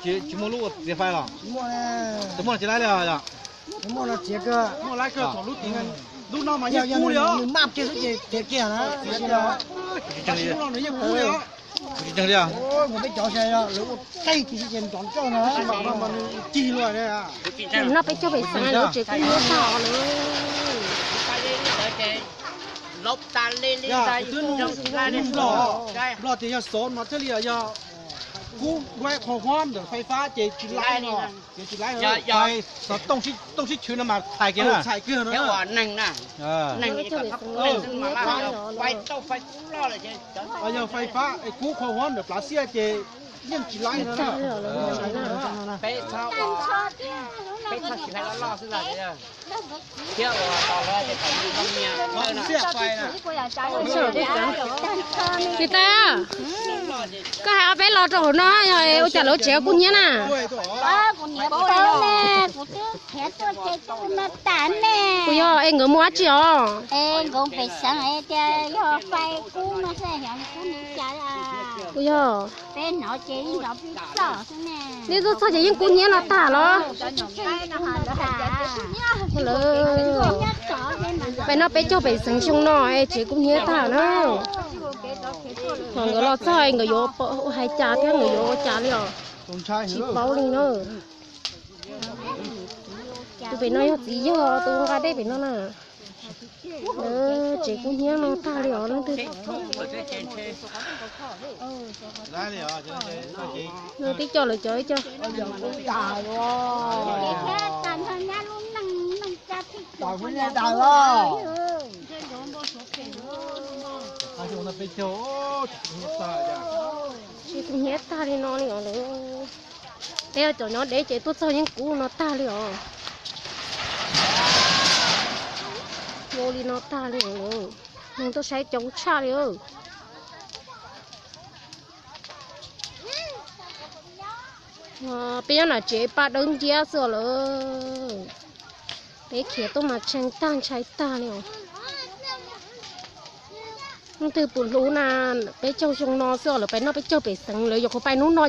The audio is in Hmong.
Tsis muaj lub txiav fais los? Tsis muaj, tsis laib li os. Muaj no txiav kawg. Muaj laib kawg thaum lub tid, lub no mas yeej kub li os. Nws maj kiag xwb ces txiav kiag na. Tsis tseeg li os. Mus peb cov lawv ua thaij kiag xwb ces nrov nroj no. Noj peb caug pem xeev lawv tsev kub hnyiab tag os lawm. Nplog, Nplog tias yog xov mas thiaj li yog kub nkuaib qhov huab ntawm fais fab ces tsis laib no. Ces tsis laib, fais xov tooj sib chwv no mas txhais kiag na. Yog fais fab es kub qhov huab ntawm plab xiab ces yeej tsis laib no. Niam tais, koj hais ob peb lo rau hauv no yog ua cas lawv tsev kub hnyiab na? Kuv niam paub ne, kuv twb khiav tuaj ces kuv no tas ne. Kuv yog es nkawd muaj dab tsi os? Es nkawd pem xeev tias yog fais kub no xwb, yog kub li cas. Kuv yog peb hnov ces ib nrov pib txog xwb ne. Neb tuaj txog ces yeej kub hnyiab no tag los? Lawv pem no peb caug pem xeev xyoo no es tsev kub hnyiab tag na. Thaum nkawd los txog nkawd yuav ua hais cas thiab nkawd yuav ua cas li os, tsis paub li na. Tus pem no yog txiv yawg tus nqa dej pem no na. Tsev kub hnyiab no tag li os leej twg. Nws tib co lawv cov ib co. Tsev kub hnyiab tag li no li os lawm. Peb cov nyob deb ces tuaj txog yeej kub no tag li os. Kub li no tag li os lawm. Neeg tuaj saib coob tshaj li. Peb nyob nram tsev paj dawb nciab xwb lawm. Peb khiav tuaj mas tshee tag ntshai tag li os. Leej twg puas hlub na, peb caug xyoo no xwb lawv pais noj peb caug pem xeev lawv yuav qhuav pais hnub no